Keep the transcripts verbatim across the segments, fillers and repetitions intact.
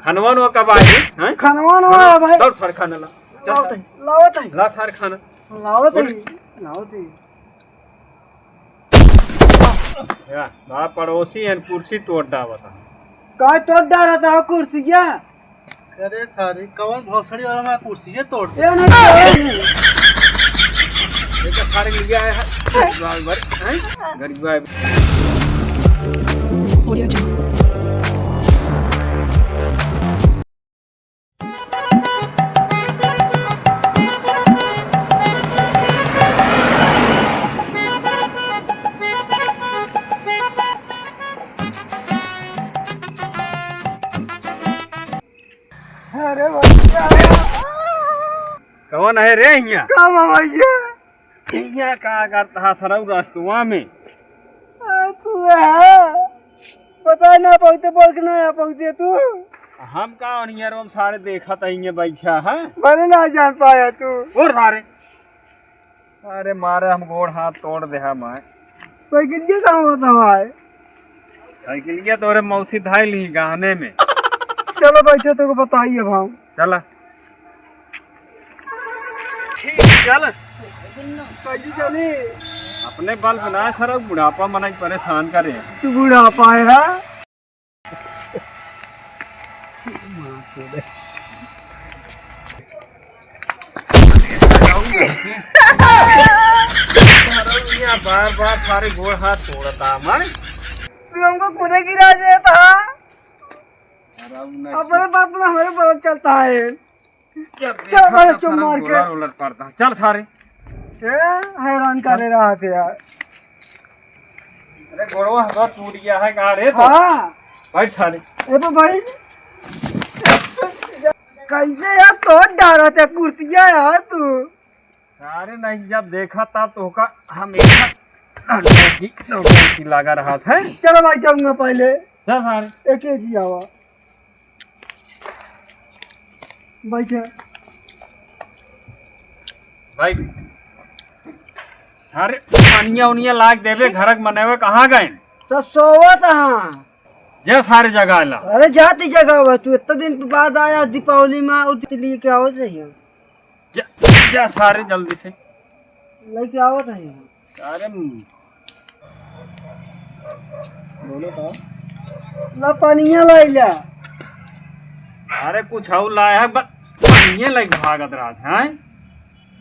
खनवा नवा कब आए, हैं? खनवा नवा आया भाई। दौड़ सारे खाना ला। चल लावत सारे। है, लावत है। ला सारे खाना। लावत है, बोल। लावत है। या, बा पड़ोसी हन कुर्सी तोड़ डावत है। का तोड़ डालत है कुर्सी क्या? अरे सारे, कौन भोसड़ी वाला मैं कुर्सी ये तोड़ दे? ये नहीं तोड़। ये तो सारे लिया है। गरीब आए, हैं? गरीब आए। Audio Jungle। अरे भैया। कौन है रे हियाँ? का बा भैया? हियाँ का करत हा सरऊ रस्तवा में? आ, तू है। पता ना पहुँचे बोल के ना पहुँचे तू। हम का ओनियर हम सारे देखत है, हियाँ बैठा है। भले ना जान पाया तू। उठ सारे। अरे मारे हम गोड़ हाथ तोड़ दे है मैं। साइकिलिया कहाँ होता है? साइकिलिया तोरे मौसी धाई ली गहने में। चलो बैठे तो को बताइए भाव। चला। ठीक, चल। कैसे चली? अपने बल बनाए सर, बुढ़ापा मना परेशान करे। तू बुढ़ापा है, हाँ? बार बार सारे गोड़ हाथ तोड़ता मैं। तू हमको खुदे गिरा देता। अपने बाप में हमारे बगल चलता है। जब चल, देखा बड़े तब चुप सारा मार के। गोला उलट पड़ता। चल सारे। ए, हैरान करे रहा थे यार। अरे गोड़वा हमारा टूट गया है का रे तो? हाँ। बैठ सारे। ए तो भाई, कैसे यार तोड़ डाला था कुर्सिया यार तू? अरे नहीं, जब देखा तब तो का हम एक नौटंकी, नौटंकी लगा रहा था। चलो भाई, जाऊंगा पहले। चल सारे। एक ही आवा। बैठे। भाई, अरे पनिया उनिया लाग देवे, घरक मनवे कहाँ गए? सब सोवत हाँ। जे सारे जगह ला। अरे जाती जगह बा, तू इतना दिन के बाद आया दीपावली में, और इसलिए क्या हो चाहिए? जा, जा सारे जल्दी से। लेके आवत है। अरे म- बोलो तो। ला पनिया लाई ला। अरे कुछ और लाया है, बस पनिया लेके भागत रहा है, हैं?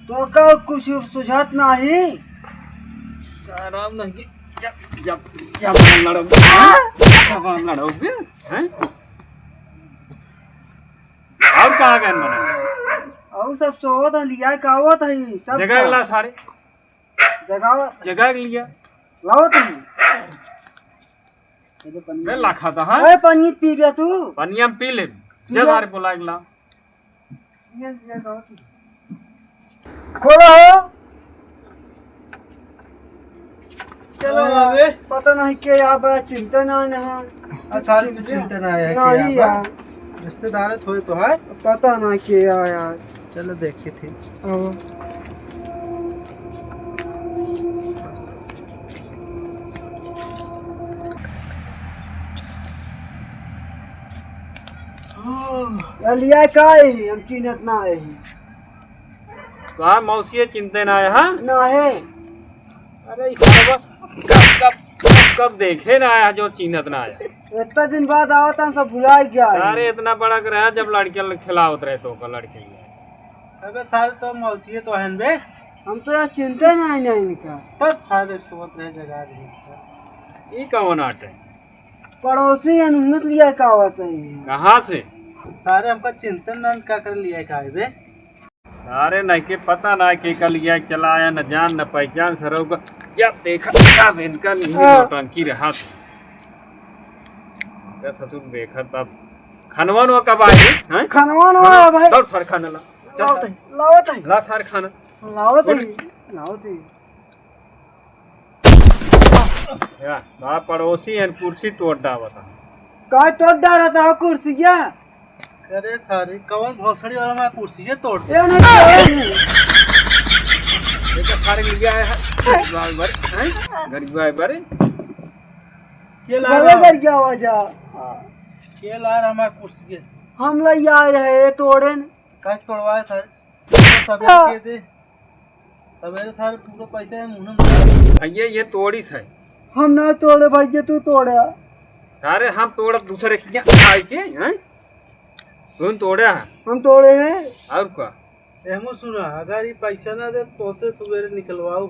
तो का कुछ सुझात नाही? आराम नहीं कि जब, जब, जब हम लड़ोगे, हैं? जब हम लड़ोगे, हैं? और कहाँ गए मने? और सब सोवत है, लिया का आवत है, सब जगह का। ला सारे। जगह जगह के लिए। लाओ तुम। ये तो पनीर। मैं लाखा था, हाँ? अरे पनीर पी बे तू। पनिया हम पी ले। पी जा ले। सारे बुला के ला। ये, ये लाओ तुम। खोलो हो। चलो हाँ, यार, अबे। पता नहीं के यहाँ बड़ा चिंता ना है। अच्छा, चिंता ना है, नहीं के यहाँ यार। रिश्तेदार थोड़े तो है। पता ना के यहाँ यार। चलो देखी थी। हाँ। या लिया का है? हम चिन्हत ना है। का मौसी चिन्हते ना है, हाँ? ना है। अरे, इस बाबा कब, कब, कब, कब देखे ना आया जो चिन्हत ना आया। इतना दिन बाद आवत हम सब भुला गया है। अरे, इतना बड़ा रहा जब लड़के ल-, खिलावत रहे तो का लड़के लिए। अबे साल तो मौसी तो हन बे। हम तो यार चिन्हते ना है इनका। तब सारे सोवत रहे जगह नहीं। ई कौन आटे? पड़ोसी है, उन्नत लिया का होता है। कहाँ से? सारे हमका चिन्हते ना, का कर लिया का है बे? अरे नहीं के पता ना के कल गया चला आया, न जान न पहचान सरऊ का। जब देखा तब इनका नहीं हाँ। नौटंकी रहा। क्या ससुर देखा तब खनवा नवा कब आए, हैं? खनवा नवा आया भाई। दौड़ सार खाना ला। चल लावत सार। है, लावत है। ला सार खाना। लावत है, बोल। लावत है। या, बा पड़ोसी हन कुर्सी तोड़ डावत है। का तोड़ डालत है कुर्सी क्या? अरे सारे, कौन भोसड़ी वाला मैं कुर्सी ये तोड़ दे? ये नहीं तोड़। ये तो सारे मिल गया है। गरीब आए बड़े, हैं? गरीब आए बड़े। के ला भले रहा? कर क्या वजह? के ला रहा मैं कुर्सी के? हम लइ आए रहे तोड़ेन। काहे तोड़वाए सारे? सवेरे के दे। सवेरे सारे पूरा पैसा है मुंह में। भैया, ये तोड़ी है। हम ना तोड़े भैया, तू तोड़े। अरे, हम तोड़ब दूसरे के यहाँ आइ के, हैं? तुम तोड़े है। हम तोड़े हैं। और का? एहमो सुना, अगर ये पैसा ना दे, तो से सवेरे निकलवाओ।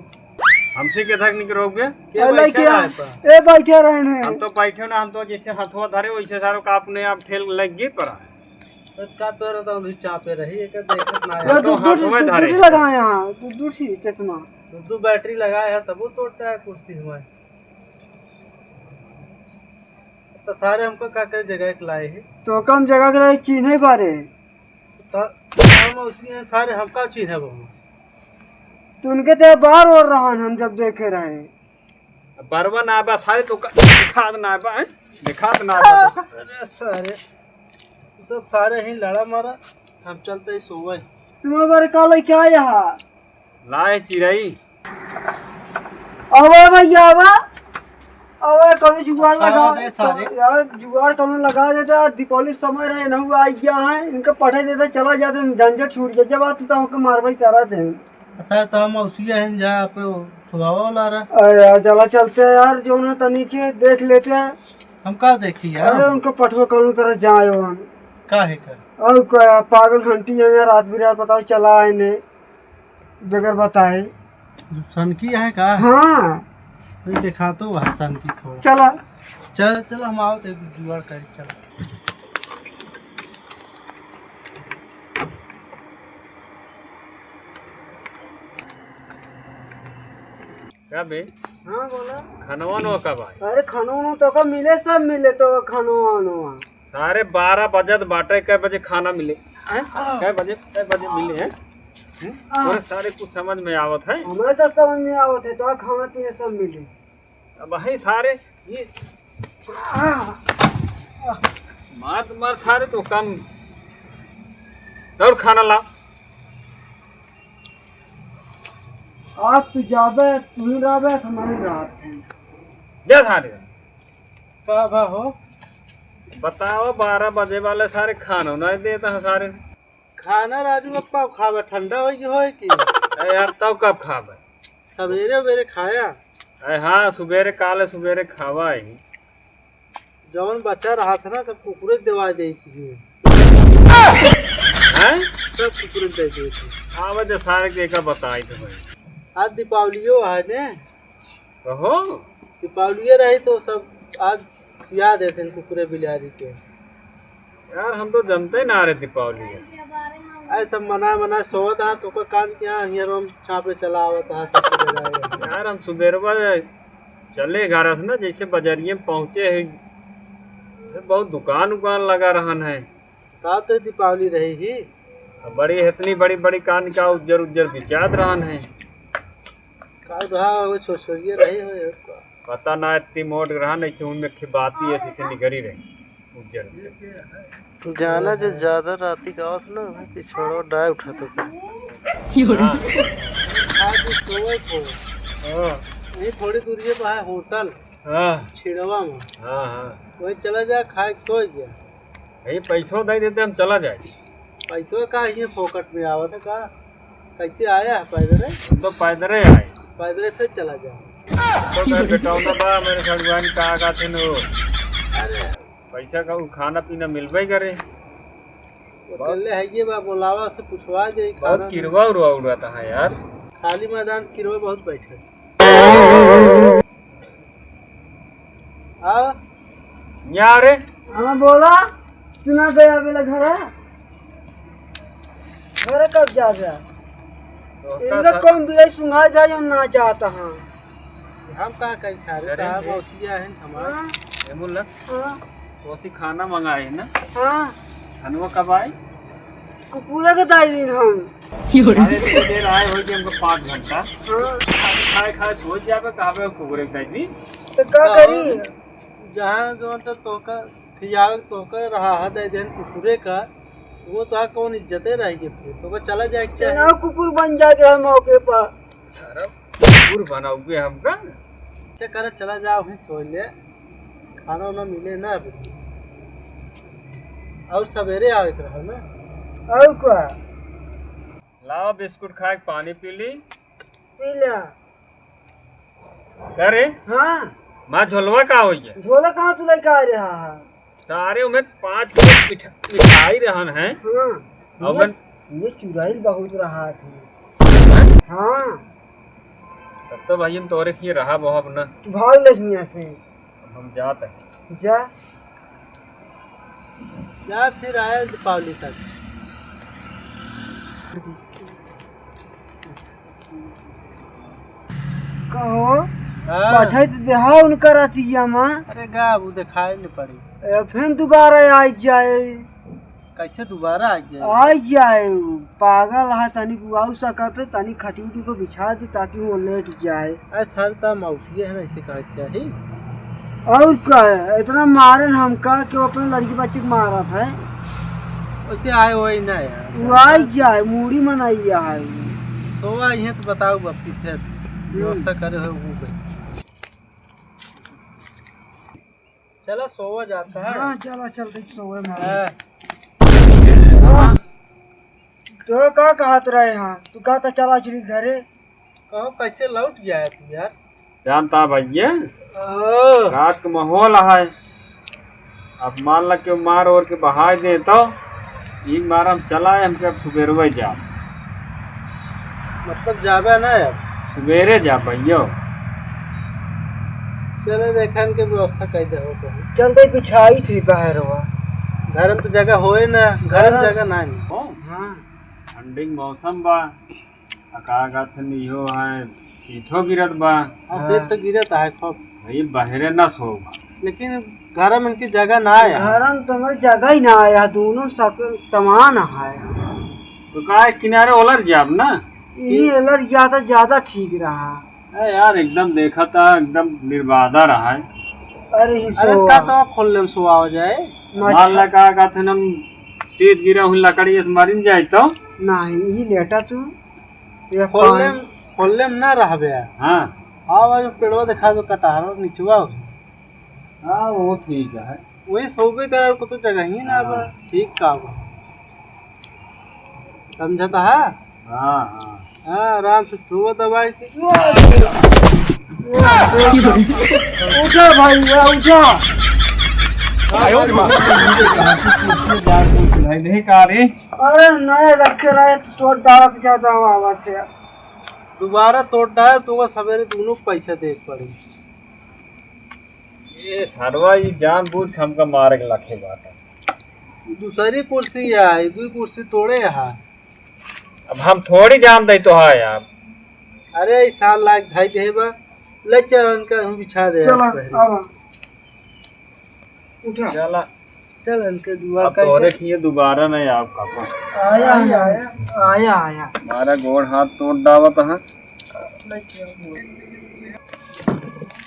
हमसे के तक निकलोगे? के अरे, बैठे क्या? रहे पा? ए, बैठे रहे हैं। हम तो बैठे ना, हम तो जैसे हथवा धरे, वैसे सारो का अपने आप ठेल लग गए पड़ा। तो का तोरा तो अभी चापे रही, एक देखत ना है। अरे, तो दूर, दूर, हाथों में दूर, धरे। दूर लगाए हैं, दूर, दूर से चश्मा। दो, दो बैटरी लगाए हैं, तब वो तोड़ता है कुर्सी हमारे। तो सारे हमको का करे जगह के लाए हैं। तो कम जगह के लाए, चीन्हे बारे। तो हम उसके सारे हमका चीन्हे बहु। तो उनके तो बार और रहन हम जब देखे रहे। बरवा ना बा सारे तो का-, दिखात ना बा, हैं? दिखात ना बा तो का-, अरे सारे, सब सारे ही लड़ा मारा, हम चलते ही सोवे। तुम्हारे बारे का लेके आया है? लाए चिरई। आवा भैया, आवा। आवा, कभी जुगाड़ लगा, आवा बे सारे। यार, जुगाड़ कभी लगा देता, दीपावली समय रहे, नहुआ आ गया है, इनका पठा देता, चला जाते, झंझट छूट जाए। जब आते तो हमको मारवाई करा दे। अच्छा, तो हम उसी हैं, जा पे सुहावा वाला रहा। अरे यार, चला चलते हैं यार, जो ना तनी के देख लेते हैं। हम का देखी यार? अरे, उनको पठवा कौनो तरह जाए हम। काहे का? और का, पागल घंटी है यार, रात बिरात बताओ, चला आए ने, बगैर बताए। सनकी है का? हाँ। तो ये देखा तो वहाँ सनकी थोड़ा। चला। चल, चल, हम आओ तो जुगाड़ करी, चल। का बे? हाँ, बोला। खानवा नवा कब आई? अरे, खानवा नवा तो का मिले, सब मिले तो खानवा नवा। सारे बारह बजत बाटे, कै बजे खाना मिले? हैं? कै बजे, कै बजे मिले हैं? हैं? हाँ। तोरे सारे कुछ समझ में आवत है? हमारे तो समझ में आवत है, तो खाना पीना सब मिले। अब है सारे, ये मार, मार सारे तो कम। और खाना ला। आज तू जाबे, तू ही रहबे, हम ही रहत हैं। जा सारे। का भा हो? बताओ, बारह बजे वाले सारे खाना नहीं देता है सारे। खाना राजू अब कब खाबे? ठंडा होइ गई होए कि? अरे यार, तब कब खाबे? सवेरे उबेरे खाया। अरे हाँ, सुबेरे, काले सुबेरे खावा ही। जौन बचा रहा था ना, सब कुकुरे के देवा जाई थी। हैं? सब कुकुरे के दे दिए थे। आवे दे सारे के का बताई तो भाई। आज दीपावलियो है ने। कहो। दीपावलिये रही तो सब आज खिया देते हैं कुकुरे बिलारी के। यार, हम तो जनते ना रहे दीपावली है। अरे, सब मना, मना सोवत हा, तो का कान किया, हियर हम छापे चला आवत हा, सब कुछ हो जाएगा। यार, हम सुबेरवा चले घर से ना, जैसे बजरिये में पहुँचे है, बहुत दुकान उकान लगा रहन है। का तो दीपावली रही ही। अब बड़ी, इतनी बड़ी, बड़ी कान का उज्जर, उज्जर बिचात रहन है। का भा, वो छोछोरिये रही हो, ये का? पता ना, इतनी मोट रहा नहीं कि उनमें खिबाती ऐसी से निकरी रही। उज्जर, उज्जर। जाना जो ज्यादा राती का आवत ना, कि छोड़ो, डाय उठा तो का। हाँ। आज सोए को। हाँ। ये थोड़ी दूरी है, तो है होटल। हाँ। छिड़वा में। हाँ, हाँ। वही चला जा, खाए के सो गया। यही पैसों दे देते, हम चला जाए। पैसों का ये फोकट में आवत है का? कैसे आया है पैदल है? हम तो पैदल ही आए। पैदल फिर चला जाओ। तो मैं बेटौना बा, मेरे सड़ुआन का आगा थे नो। अरे। पैसा का उ खाना पीना मिलबे करे। वो कल्ले है ये बा, बोलावा से पुछवा दे बहुत खाना। किरवा उरवा उड़ाता है यार। खाली मैदान किरवा बहुत बैठे। हाँ? यहाँ रे। हाँ, बोला। सुना गया बेला घर है। घर कब जा गया? तो इनका का कौन बिलाई सुंघा जाए जो ना जाता हाँ। हम का कही सारे, अरे का रे। मौसिया है हमार। हाँ। ए मुल्ला, हाँ। तो सी खाना मंगाए है ना? हाँ। खानवा कब आए? कुकुरा के दाई दिन हम। अरे, इतनी देर आए हो कि हमको पाँच घंटा। हाँ। खाए, खाए सो जाबे, कहबे कुकुरे के दाई दिन। तो का तो करी? जहाँ जो तो तोका खियावे तोका रहा है, दाई दिन कुकुरे का, वो तो कौन इज्जते रह गई फिर? तोका चला जाए के चाहे। ना कुकुर बन जाए के मौके पर। सारा कुकुर बनाओगे हमका? अच्छा करे, चला जाओ, वहीं सो ले, खाना वाना मिले ना अभी। और सवेरे आवे के रहा ना। और का? लावा बिस्कुट खाए के पानी पी ली। पी ला। का रे? हाँ। माँ झोलवा का होइए? झोला कहाँ तू लेके आ रहा है? सारे उमें पाँच किलो मिठा-, मिठाई रहन है। हाँ। और ये, मन ये चुराइल बहुत रहा है। हाँ। तब तो भाई हम तोरे किए रहा बहुत ना। तू भाग ले हियाँ से। अब हम जात हैं। जा। जा फिर आया दीपावली तक। कहो, हाँ। पठाई तो देहा उनका रतिया मा। अरे गा, वो देखाई नहीं पड़ी। ए, फिर दोबारा आ जाए। कैसे दोबारा आ जाए? आ जाए, उ पागल है, तनिक उ आउ सकत है, तनिक खटिया उटिया को बिछा दे ताकि वो लेट जाए। अरे सर, त मौतिये है ना, ऐसे कहे के चाही। और का है, इतना मारन हमका कि वो अपने लड़की बच्चे के मारत है। वैसे आए वही ना यार। वो आ जाए, मूड़ी मनाइया है। सोवा इहे तो बताओ बाप की फिर हम्म। व्यवस्था करे हो वो पे। चला सोवा जाता है। हाँ, चला, चल रही सोवे में। हाँ। हाँ। तो का कहत रहे हाँ? तू कहता चला चली घरे। कहो कैसे लौट गया है तू यार? जानता भैया, ओ। रात का माहौल है, अब मान ला के मार ओर के बहाय दे तो ई मार हम चला आए, हमके अब सुबेरवे जा। मतलब जाबे ना अब? सुबेरे जा भैया। चले देखन के व्यवस्था कर दे हो तो। चलते बिछाई थी बाहर हुआ। घर में तो जगह होए ना, घर में घर जगह ना है। हाँ। ठंडी के मौसम बा, आ का कहत हन, इहो है, शीतो गिरत बा। हाँ, शीत तो गिरत है खूब। भाई, बहरे ना सो बा। लेकिन घर में इनकी जगह ना है। घर में तो हमारी जगह ही ना है, दोनों सक-, समान है। तो का है, किनारे ओलर जाब ना? यही ओलर जाता ज्यादा ठीक रहा। अरे यार, एकदम देखा था, एकदम निर्बाधा रहा है। अरे, ही अरे, सो का तो खोल ले, सुआव जाए। मान ला का कहत हन, हम शीत गिरा हुई लकड़ी से मरिन जाए तो? नहीं, यही लेटा तू। ये खोल ले, पानी। खोल ले ना रहबे। हाँ। हाँ, भाई, पेड़वा देखा तो कटहर निचवा हो। हाँ, वो ठीक है। वही सोबे करे को तो जगह ही ना बा। हाँ। ठीक का बा। समझता है? हाँ, हाँ। हाँ, आराम से सोवा दबाए के। उठा भाई, उठा, उठा। आयो रे माँ। भाई नहीं का रे? अरे नहीं रखे रहे तो तोड़ डालत ज्यादा आवाज है। दोबारा तोड़ डाल तो सवेरे दोनों को पैसा दे पड़ी। ये सरवा ई जानबूझ के हमका मारे के लखे बाटे। दूसरी कुर्सी है, ई दुई कुर्सी तोड़े है। अब हम थोड़ी जान दे तो है यार। अरे, ई साल लाग धाई दे बा, ले चल इनका हम बिछा दे चलो, पहले। आवा। उठा। चला। चल इनके दुआ अब करके। तोरे किए दोबारा नहीं आओ पापा। आया, आया, आया, आया। हमारा गोड़ हाथ तोड़ डावत है।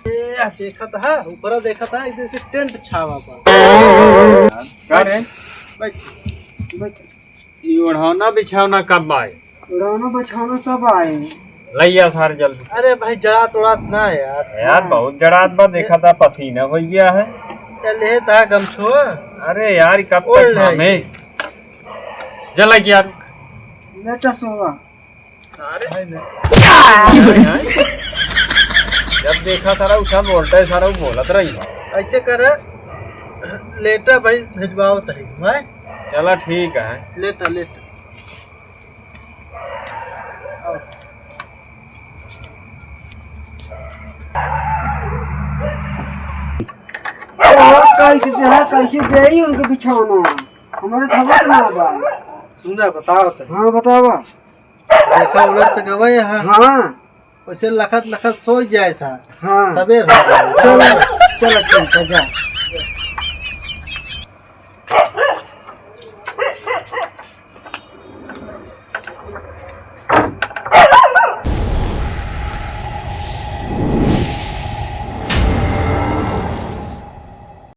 ए, देखत है, ऊपर देखत है, इधर से टेंट छावा बा। का रे? बैठ, बैठ। ई ओढ़ौना बिछौना कब आए? ओढ़ौना बिछौना सब आए। लइया सारे जल्दी। अरे भाई, जड़ात उड़ात ना है यार। यार, बहुत जड़ात बा, देखा था पसीना हो गया है। चल, ले ता गमछो। अरे यार, कब ओढ़ तक ले। घामे? जला यार। बेटा सोवा। सारे। जब देखा सारा उठा बोलता है, सारा वो बोलत रही। ऐसे करे, लेटा भाई, भिजवाओ तरी, भाई। चला ठीक है। लेटा, लेटा। कैसे है, कैसे देई उनके बिछौना? हमारे खबर ना बा। सुना, बताओ तो। हाँ, बतावा। देखा, उलट तो गवा यहाँ। हाँ। वैसे लखत लखत सो जाए सा। हाँ। सबेर हो जाए। चलो, चलो, चलो, जा।